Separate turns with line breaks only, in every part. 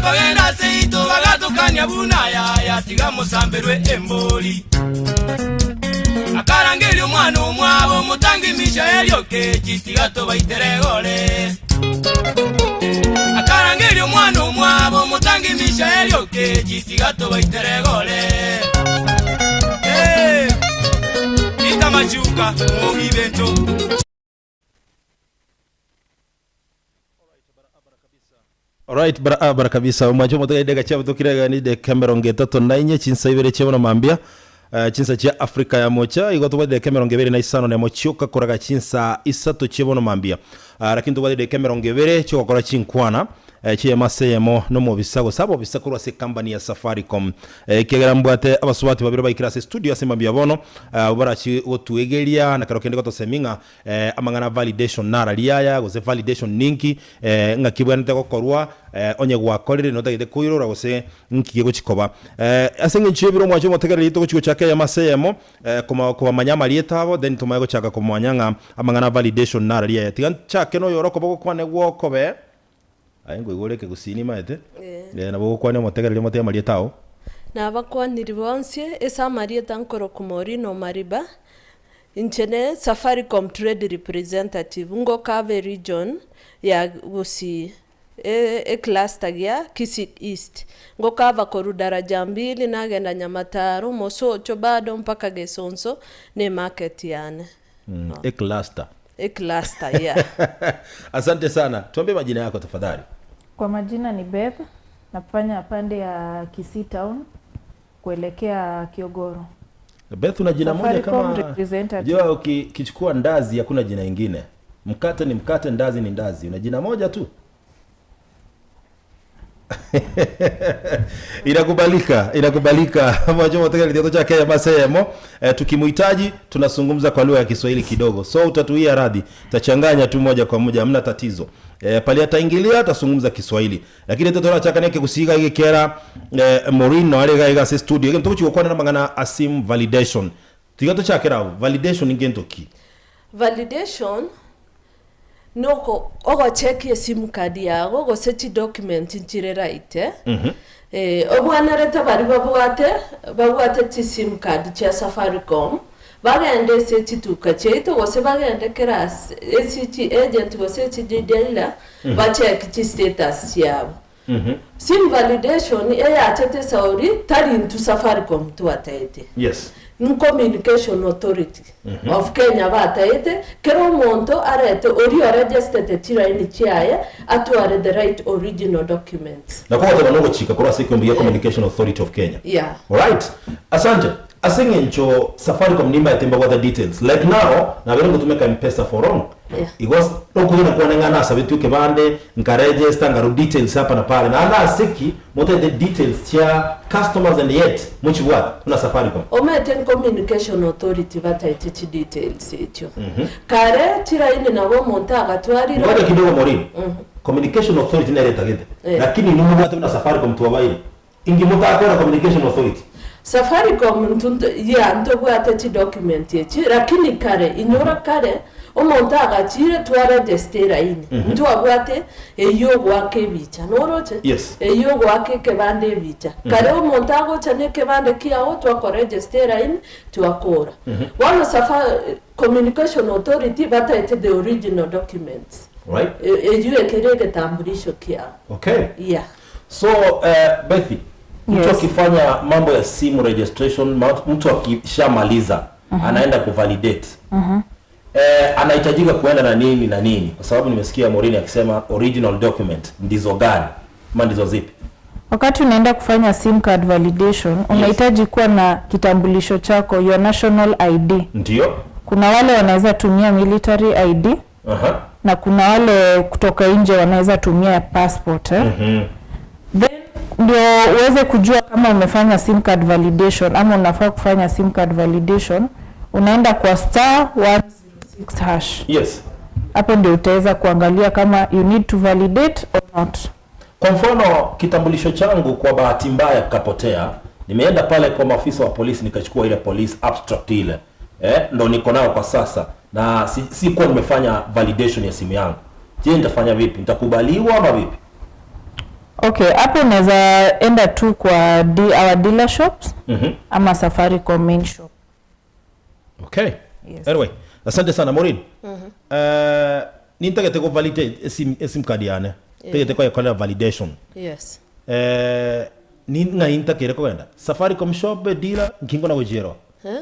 Bakogenda seito bagatokania buna yaya tiga mosamberwe embori. Akarangeria omwana omwabo omotangi Mishaeli okechi tiga tobaitere egore. Akarangeria omwana omwabo omotangi Mishaeli okechi tiga tobaitere egore. Hey, Peter Machuka, Mwogi Bento.
Alright, barabara kabisa omwancho omotoka edeka chiabutokire iga ni edeka emerongo etato na inye chinsa ibere chia bono mambia eh, chinsa chia Afrika ya mocha igo tobwate edeka emerongo ebere na isano na emo chioka koraga chinsa isato chia bono mambia Ah, lakini tobwate edeka emerongo ebere chiogokora chinkwana eh, chi'eyemo ase eyemo nomobisa gose abobisa korwa ase ekambani ya Safaricom Eh, ekiagera mbwate abasubati babere baikire ase estudio ase mambia bono eh, abwo barachi gotuegeria na kero kende gotosemia ng'a Amang'ana a validation nararia aya, gose validation ninki, ng'aki ebwenerete gokorwa, onye gwakorire notagete koirora gose nki gegochi koba. Ase eng'encho y'ebiro omwanche omotegereri togochi gochaka eyemo ase eyemo, koma kobamanya amarieta abo then tomanye gochaka komanya ng'a amang'ana a validation nararia aya. Tiga nchake noyore okoba gokwane gwokobe, aye nkoigwa ekegusii nimaete, nabo ogokwania omotegereri omotebi amarieta ao.
Nabakwaniri bonsi ase amarieta nkorokwa Maureen Omariba, Inche ne Safaricom Trade Representative ngokava eregion ya Gusii, ecluster gia Kisii East. Ngokava korwa Daraja Mbili nagenda Nyamataro, Mosocho bado mpaka Gesonso ne emarket yane.
Ecluster.
Ecluster, yeah.
Asante sana. Tuambie majina yako tafadhali.
Kwa majina ni Beth, nafanya pande ya Kisii Town kuelekea Kiogoro.
Beth una jina moja
Safaricom
kama
representative.
Jua ukichukua ndazi hakuna jina ingine. Mkate ni mkate, ndazi ni ndazi. Una jina moja tu. Inakubalika, inakubalika. Mwacho motega kitendo cha Kenya masemo. Eh, tukimuhitaji tunazungumza kwa lugha ya Kiswahili kidogo. So utatuia radhi. Tachanganya tu moja kwa moja, hamna tatizo. Eh, pale ataingilia atazungumza Kiswahili. Lakini totorachaka neke gusiga igekera eh, Maureen are iga iga ase studio egento togochi gokwanera amang'ana a sim validation tiga tochakere abwo validation ngento ki?
Validation noko ogochekia esim card yago gose chidocument nchire right eh, eh, obwenerete baria babwate babwate chisim card chia Safaricom Bagende ase chituka chiaito, gose bagende kera ase ase chi agent gose chi dealer, bacheki chi status chiabo. Sim validation eyachete esauri tari intwe Safaricom twataete.
Yes.
Communication Authority of Kenya bataete, kera omonto arete oria oregestete chilaini chiaye atware the right original documents.
Nakwo goteba nogochika korwa ase ekeombe gia Communication Authority of Kenya.
Yeah.
Alright. Asante. Ase eng'encho Safaricom nimbaete mbabwate details like now nabeire ngotumeka mpesa for long
Yeah.
igo okwegena kwane ng'a nasabetwe ekebande nkaregister nkarwa details hapa na pale naende ase ki motaete details chia customers and yet mochibwate buna Safaricom.
Omanyete Communication Authority bataete chi details echio. Kare chiraini nabo omonto agatwarire.
Ngoja kidogo Maureen, Communication Authority nere etagete
Eh.
lakini inwe mobwate buna Safaricom twabaire Inki motakora Communication Authority?
Safaricom ntu yeah ntobwate chi document echi lakini kare inyora kare omonto agachire twa register eraini ntwabwate eywo ogoaka ebicha noroche?
Yes.
Eywo ogoaka ekebande ebicha. Kare omonto agocha na ekebande kiago twako register eraini twakora. Bono safa Communication Authority bataete the original documents.
Right.
Eywo ekere egetambulisho kiao.
Okay.
Yeah.
So eh, Bethy, mtu
Yes.
akifanya mambo ya simu registration, ma- mtu akishamaliza anaenda kuvalidate eh, anahitajika kuenda na nini na nini? Kwa sababu nimesikia Maureen akisema original document ndizo gani ama ndizo zipi?
Wakati unaenda kufanya sim card validation, unahitaji kuwa na kitambulisho chako, your national ID.
Ndio.
Kuna wale wanaweza tumia military ID
Aha.
na kuna wale kutoka nje wanaweza tumia passport eh? Then ndio uweze kujua kama umefanya sim card validation ama unafaa kufanya sim card validation, unaenda kwa star 106 hash.
Yes.
Hapo ndio utaweza kuangalia kama you need to validate or not.
Kwa mfano kitambulisho changu kwa bahati mbaya kikapotea, nimeenda pale kwa maafisa wa polisi nikachukua ile police abstract ile eh, ndo niko nayo kwa sasa na si, sikuwa nimefanya validation ya simu yangu. Je, nitafanya vipi? Nitakubaliwa ama vipi?
Okay, hapo unaweza enda tu kwa our dealer shops ama Safaricom main shop.
Okay.
Yes.
Anyway, asante sana Maureen. Nintagete go validate esim esim card yane. Tegete kwa yakolera validation.
Yes.
Ni ng'a intakere kogenda Safaricom shop dealer nkingo na gojero.
Eh?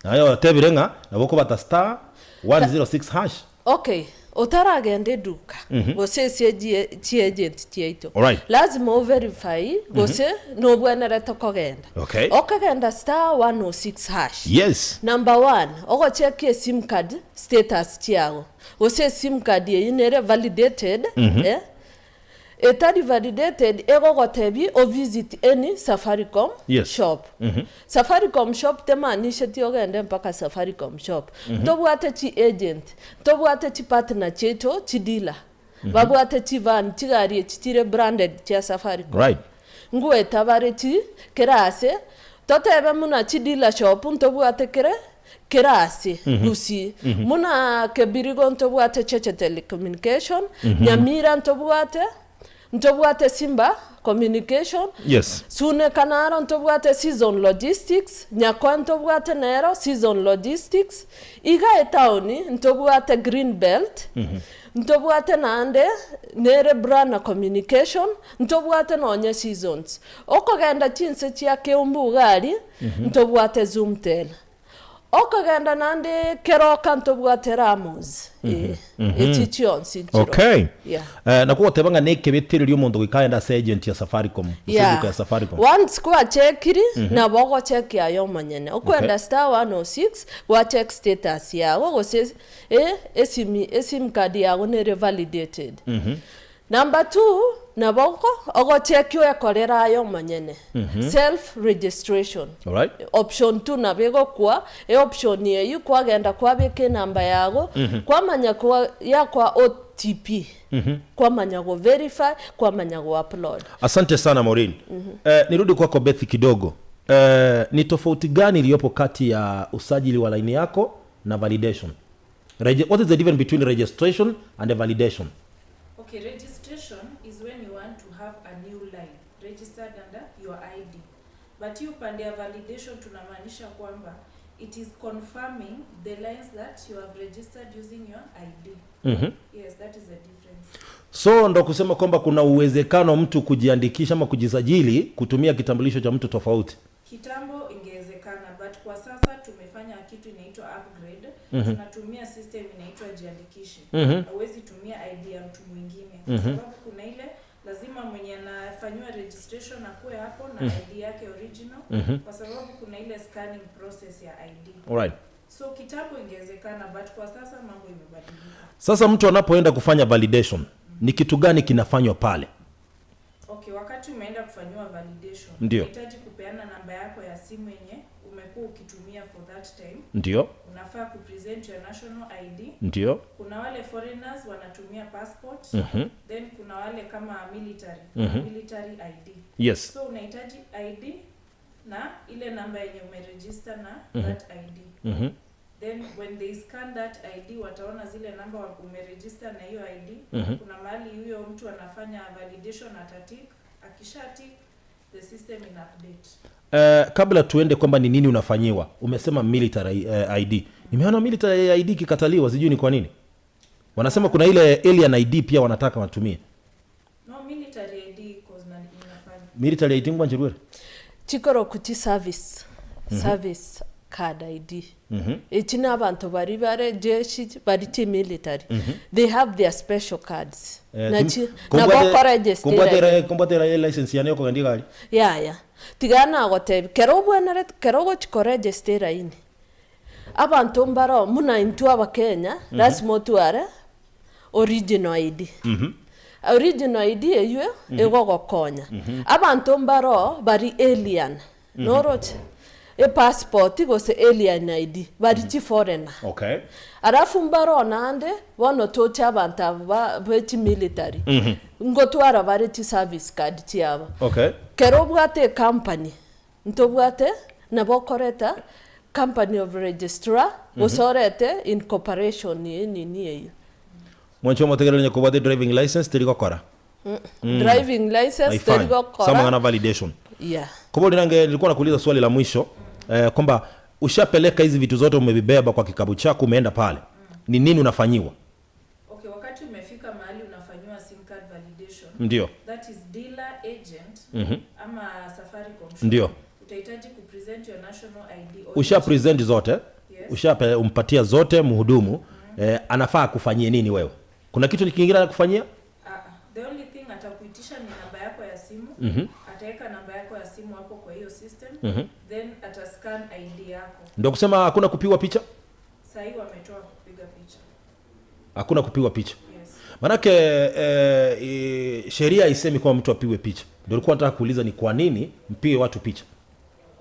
Nayo tebire ng'a nabo kobata star 106 hash.
Okay, otaragenda eduka gose ase chiagent chiaito.
Alright.
Lazima overify gose nobwenerete kogenda.
Okay.
Okogenda star 106 hash.
Yes.
Number one, ogocheki esim card status chiago. Gose esim card eyio nere validated, eh? Etari validated egogotebi o visit any Safaricom shop. Safaricom shop temaanisheti ogende mpaka Safaricom shop. Ntobwate chi agent, ntobwate chi partner chiaito chi dealer. Babwate chi van, chigari echi chire branded chia Safaricom. Ngoeta bare chi kera ase, totebe muna chi dealer shop ntobwate kere kera ase Gusii. Muna Kebirigo ntobwate Cheche Telecommunication, Nyamira ntobwate, ntobwate Simba Communication, Suneka naro ntobwate Season Logistics, Nyakoe ntobwate nero Season Logistics, iga etown ntobwate Green Belt, ntobwate naende nere Brana Communication, ntobwate nonye Seasons. Okogenda chinse chia Keumbu iga aria, ntobwate Zoomtel. Okogenda naende Keroka ntobwate Ramos, eh, echi chionsi nchiro.
Okay.
Yeah.
Nakwo goteba ng'a nekebetererio omonto goika aende ase agent ya Safaricom, gose
Yeah.
eduka ya Safaricom.
Once kwachekiri, nabo ogochekia aye omonyene. Okwenda star 106, gwacheck status yago gose eh, esimi esim card yago nere validated. Number two, nabo oko ogochekia oekorere aye omonyene, self registration. Option two nabo egokwa, eoption eyio kwagenda kwabeka enamba yago, kwamanya kwa yakwa OTP, kwamanya go verify, kwamanya go upload.
Asante sana Maureen. Nirudi kwako Bethy kidogo. Ni tofauti gani iliyopo kati ya usajili wa laini yako na validation? What is the difference between registration and a validation?
Okay, registration is when you want to have a new line registered under your ID. But hiyo upande ya validation tunamaanisha kwamba it is confirming the lines that you have registered using your ID. Yes, that is the difference.
So ndo kusema kwamba kuna uwezekano mtu kujiandikisha ama kujisajili kutumia kitambulisho cha mtu tofauti.
Kitambo ingewezekana, but kwa sasa tumefanya kitu inaitwa upgrade. Tunatumia system inaitwa jiandikishe. Hauwezi tumia ID ya mtu mwingine kwa sababu kuna ile lazima mwenye anafanyiwa registration akuwe hapo na ID yake original, kwa sababu kuna ile scanning process ya ID. So kitambo ingewezekana, but kwa sasa mambo imebadilika.
Sasa mtu anapoenda kufanya validation, ni kitu gani kinafanywa pale?
Okay, wakati umeenda kufanyiwa validation, unahitaji kupeana namba yako ya simu yenye umekuwa ukitumia for that time. Unafaa kupresent your national ID. Kuna wale foreigners wanatumia passport. Then kuna wale kama military, military ID. So unahitaji ID na ile namba yenye umeregister na that ID. Then when they scan that ID wataona zile namba umeregister na hiyo ID. Kuna mahali huyo mtu anafanya validation atatik, akishatik the system ina update.
Kabla tuende kwamba ni nini unafanyiwa, umesema military ID. Nimeona military ID ikikataliwa, sijui ni kwa nini. Wanasema kuna ile alien ID pia wanataka watumie.
No, military ID iko inafanya.
Military ID ngwa njirwere?
Chikoro kuti service. Service card ID. Echi na abantu bari bare jeshi bari chi military. They have their special cards. Na chi na boko register.
Kumbwatera license yane yoko gari.
Ya ya. Tigana gotebi kero bwenere kero gochiko register ini. Abantu mbaro muna intu aba Kenya lazima otware original ID. Original ID eywe egogokonya. Abantu mbaro bari alien. Noroche. E passport gose alien ID bari chi foreigner. Alafu mbaro nande bono tocha abantu aba be chi military. Ngotwara bari chi service card chiabo. Kero bwate company ntobwate nabo koreta company of registrar gosorete incorporation ni ni ni eyo.
Mwancho motegerere nyakobwate driving license teri gokora.
Driving license
Haifai.
teri gokora.
Sama ng'ana validation.
Yeah.
Kwa hivyo Linange, nilikuwa nakuuliza swali la mwisho kwamba ushapeleka hizi vitu zote umevibeba kwa kikapu chako umeenda pale. Ni nini unafanyiwa?
Okay, wakati umefika mahali unafanyiwa sim card validation.
Ndio.
That is dealer agent ama Safaricom shop.
Ndio.
Utahitaji kupresent your national ID or
Usha present zote.
Yes.
Usha umpatia zote mhudumu. Anafaa akufanyie nini wewe? Kuna kitu kingine anakufanyia?
Ah, ah. the only thing atakuitisha ni namba yako ya simu. Ataweka namba yako ya simu hapo kwa hiyo system. Then atascan ID yako.
Ndio kusema hakuna kupigwa picha?
Sahii wametoa kupiga picha.
Hakuna kupigwa picha.
Yes.
Manake sheria haisemi kwamba mtu apigwe picha. Ndio nilikuwa nataka kuuliza ni kwa nini mpige watu picha.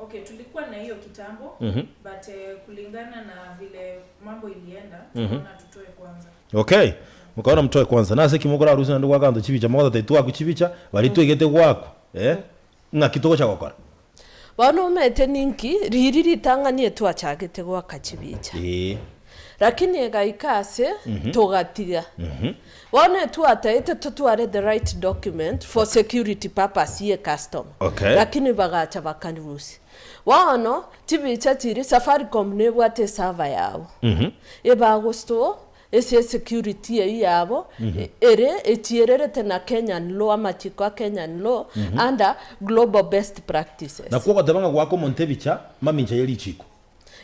Okay, tulikuwa na hiyo kitambo but kulingana na vile mambo ilienda tukaona tutoe kwanza.
Okay. Mukaona mtoe kwanza. Nase kimokora arusi nandu kwakanto chibicha mokota tetwa kuchibicha bari twegete gwako. Ng'a kitoko cha gokora.
Bono omanyete ninki, riri ritang'ani etwachagete goaka chibicha. Lakini egaika ase togatiga. Bono etwataete totware the right document for security purpose ye customer. Lakini bagacha bakarusia. Bono chibicha chiri Safaricom nebwate eserver yabo. Ebagostore ase esecurity eywo yabo ere echiererete na Kenyan law amachiko a Kenyan law under global best practices.
Nakwo ogoteba ng'a goaka omonto ebicha mamincha ye richiko.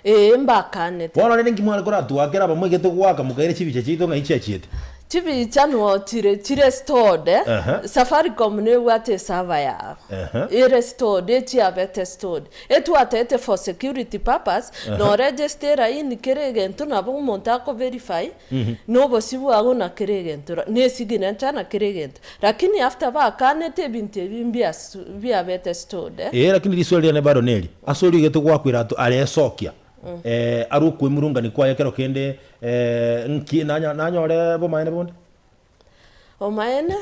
Ee mbakanete.
Bono rende nki mware koratwakera abamwegete goaka mokaira chibicha chiaito ng'ai chiachiete?
Chibicha noo chire chire stored eh, Safaricom nebwate eserver yabo ere stored echiabete stored etwatete for security purpose no register eraini kera egento nabo omonto ako verify na obosio bwago na kera egento na esignature na kera egento lakini after bakanete ebinto ebi mbiasu biabete stored eh.
Ee lakini riswali riane bado neri, ase origete goakwera ato aresokia arwe okwemurungani kwaye ekero kende nki nanya nanyore bomaene bonde?
Omaene.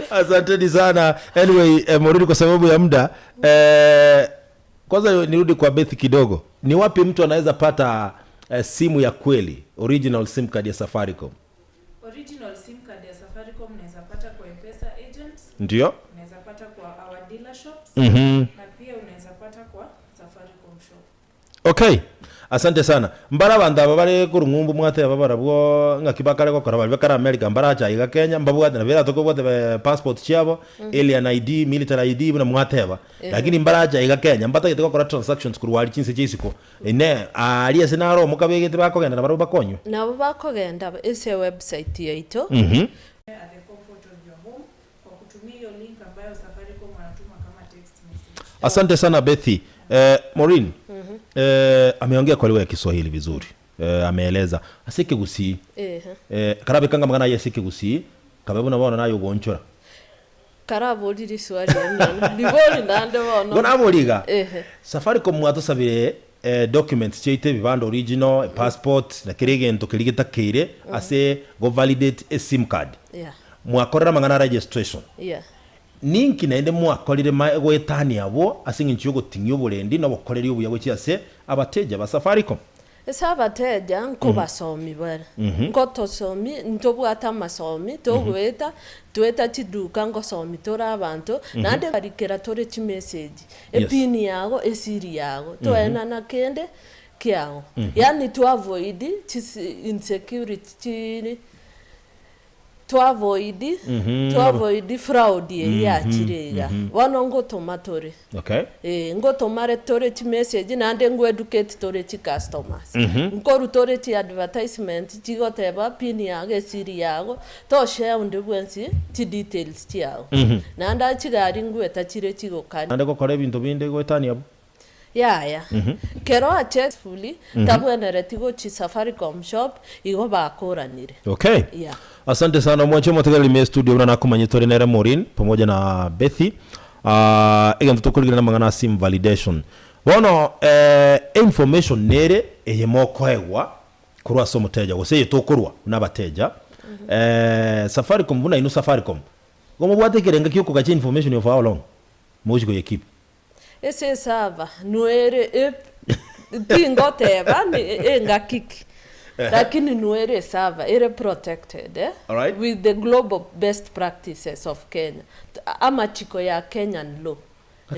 Asanteni sana. Anyway, Maureen kwa sababu ya muda, kwanza nirudi kwa Beth kidogo. Ni wapi mtu anaweza pata simu ya kweli, original sim card ya Safaricom?
Original sim card ya Safaricom unaweza pata kwa M-Pesa agents.
Ndio.
Unaweza pata kwa our dealer shops. Na pia unaweza pata kwa Safaricom shop.
Okay. Asante sana. Mbara abanto aba bare korwa ng'umbu mwateba barabwo ng'aki bakare gokora baria bakare America mbaracha iga Kenya mbabwate nabo eratoke obwate passport chiabo, alien ID, military ID buna mwateba. Lakini mbaracha iga Kenya mbatagete gokora transactions korwa aria chinse chia isiko. Inee aria ase naro mokabegete bakogenda nabarabwo bakonywe?
Nabo bakogenda ase ewebsite yaito.
At the comfort of your home kwa kutumia hiyo link ambayo Safaricom wanatuma kama text message.
Asante sana Bethy. Maureen, ameongea kwa lugha ya Kiswahili vizuri. Ameeleza ase ekegusii. Karabe kanga amang'ana aye ase ekegusii, kabe buna bono naye ogoonchora.
Karabori riswali rinene. Ribori naende bono.
Bono abori iga.
Ehe.
Safaricom mwatosabire documents chiaito ebibande original, passport, na kera egento keria getakeire ase go validate esim card. Mwakorire amang'ana a registration. Ninki naende mwakorire ma goetania abwo ase engencho y'ogoting'ia oborendi na obokoreri obuya gochia ase abateja ba Safaricom?
Ase abateja nkobasomi bare, nkotosomi ntobwate amasomi togoeta toeta chiduka ngosomi tore abanto, naende barikera tore chimessage, epin yago, esiri yago, toenana kende kiago. Yaani to avoid chisi insecurity chiri to avoid to avoid fraud eye yachire iga. Bono ngotoma tore. Ee, ngotomare tore chimessage naende ngo educate tore chicustomers. Nkoru tore chiadvertisement chigoteba pin yago esiri yago, toshare onde bwensi chidetails chiago. Naende aye chigari ngoeta chire chigokani.
Naende gokora ebinto binde goetania abwo.
Yaya. Kero ache fully, tabwenereti gochi Safaricom shop, igo bakoranire. Yeah.
Asante sana mwanche omotegereri ime studio buna nakomanyete ore nere Maureen pamoja na Bethy. Ah, egento tokorigereria namang'ana a sim validation. Bono eh, information nere eye mokoegwa korwa ase omoteja gose eye tokorwa buna abateja. Eh, Safaricom buna inwe Safaricom, igo mobwate ekerengo kia okogacha information of how long mogochi koyekeep?
Ase esaba noere ep tingoteba ni engaki ki. Lakini nwere eserver ere protected eh,
Alright.
with the global best practices of Kenya. Amachiko ya Kenyan law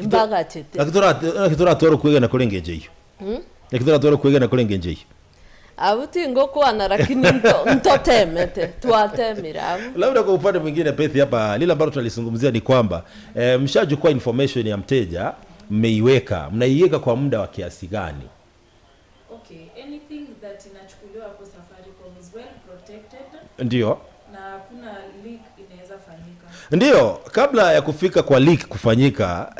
mbagachete.
Naki naki toratware okwegena kore engencho eyio? Naki toratware okwegena kore engencho eyio?
Abwo tingokwana lakini ntotemete, twatemire abwo.
Labda kwa upande mwingine Pethi, hapa lile ambalo tunalizungumzia ni kwamba mshachukua information ya mteja, mmeiweka, mnaiweka kwa muda wa kiasi gani?
Okay, anything that inachukuliwa hapo Safaricom is well protected
Ndio,
na hakuna leak inaweza fanyika.
ndio, kabla ya kufika kwa leak kufanyika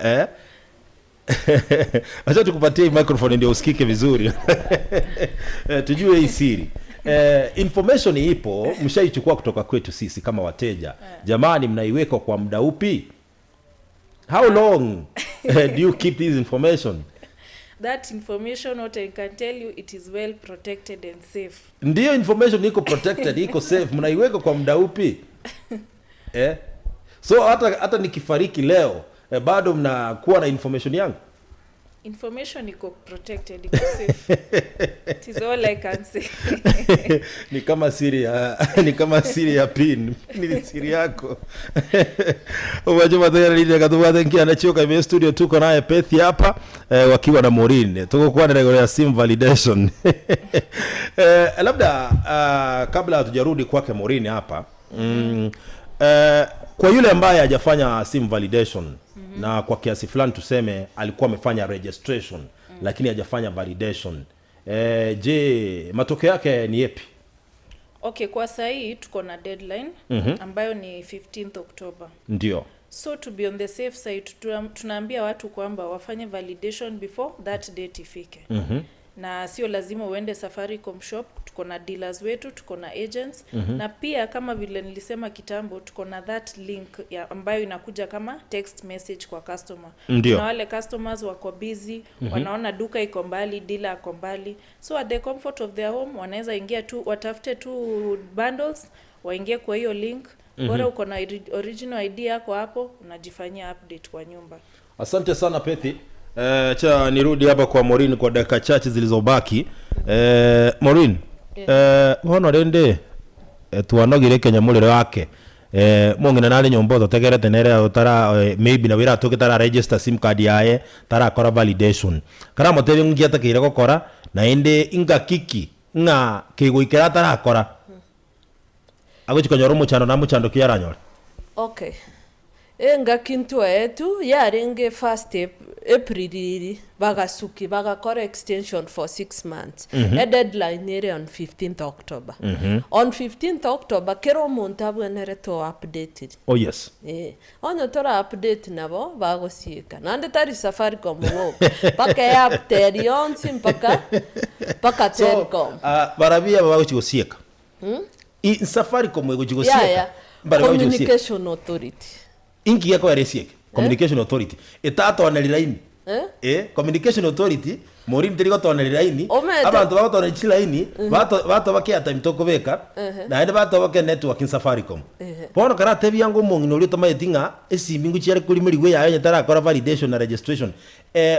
acha tukupatie hii microphone ndio usikike vizuri tujue hii siri. Information ipo, mshaichukua kutoka kwetu sisi kama wateja. Jamani, mnaiweka kwa muda upi? How long do you keep this information?
That information, what I can tell you, it is well protected and safe.
Ndiyo, information iko protected, iko safe. Mnaiweka kwa muda upi? So hata nikifariki leo bado mnakuwa na information yangu?
Information iko protected, iko safe. It is all I can say.
Ni kama siri ya pin ni siri yako. Umajuma katubwate nkiana chioka ime studio tuko naye Pethi hapa wakiwa na Maureen tuko na ya sim validation. Labda kabla hatujarudi kwake Maureen hapa kwa yule ambaye hajafanya sim validation na kwa kiasi fulani tuseme alikuwa amefanya registration lakini hajafanya validation, je, matokeo yake ni yepi?
Okay, kwa sahii tuko na deadline ambayo ni 15th October.
Ndio.
So to be on the safe side, tunaambia watu kwamba wafanye validation before that date ifike. Na sio lazima uende Safaricom shop, tuko na dealers wetu, tuko na agents na pia kama vile nilisema kitambo, tuko na that link ya ambayo inakuja kama text message kwa customer.
Ndio.
Kuna wale customers wako busy, wanaona duka iko mbali, dealer ako mbali, so at the comfort of their home wanaweza ingia tu, watafute tu bundles, waingie kwa hiyo link. Bora uko na original ID yako hapo, unajifanyia update kwa nyumba.
Asante sana Pethi. Cha nirudi hapa kwa Maureen kwa dakika chache zilizobaki. Maureen, bono rende twanogire Kenya mulire wake. Mong'ina nare nyomba ototegerete nere otara maybe na wira atoke tara register sim card yaye tarakora validation. Kara motebie ng'inki atakeire gokora naende ingakiki ng'a kegoikera atarakora. Agochikonyora omochando na mochando ki aranyore.
Okay. Engaki ntwaetu yarenge first April iri bagasuki bagakora extension for 6 months. A deadline ere on 15th October. On 15th October kero omonto abwenere to updated.
Oh yes.
Onye tora update nabo bagosieka. Nande tari Safaricom goka. Mpaka Airtel yonsi mpaka
So,
Telcom.
barabia bagochigosieka. I Safaricom egochigosieka.
Yeah, yeah.
Mbare bagochigosieka.
Communication Authority.
Inki yako yaresieke. Communication Authority. Etatoneri line. Communication Authority Maureen teri gotoneri line.
Omete.
Abantu bagotoneri chilaini bato bakia time tokobeka naende bato bake network in Safaricom. Bono karatebia ngo omong'ina oria otomaeti ng'a esimi ngochi are korimeri yaye onye tarakora validation na registration.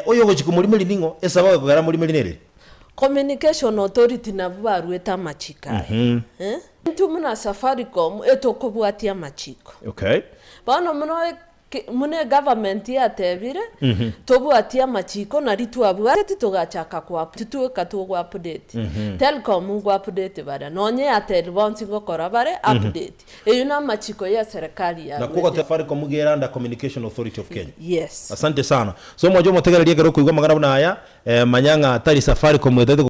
Oyo ogochi komorimeri ning'o esaba ekogera morimeri nereri.
Communication Authority nabo barwete amachiko aya. Intwe muna Safaricom etokobwatia amachiko.
Okay.
Bono muno mune government yatebire tobwatie amachiko nari twabwateti togachaka kwa titueka tugwa update. Telcom ngwa update bara nonye Airtel bonsi ngokora bare update. Eyo na amachiko ya serikali ya
Na kuko Safaricom geranda Communication Authority of Kenya.
Yes.
Asante sana. So mwajo motegererie kero kuigwa magana buna aya manyanga atari Safaricom etete.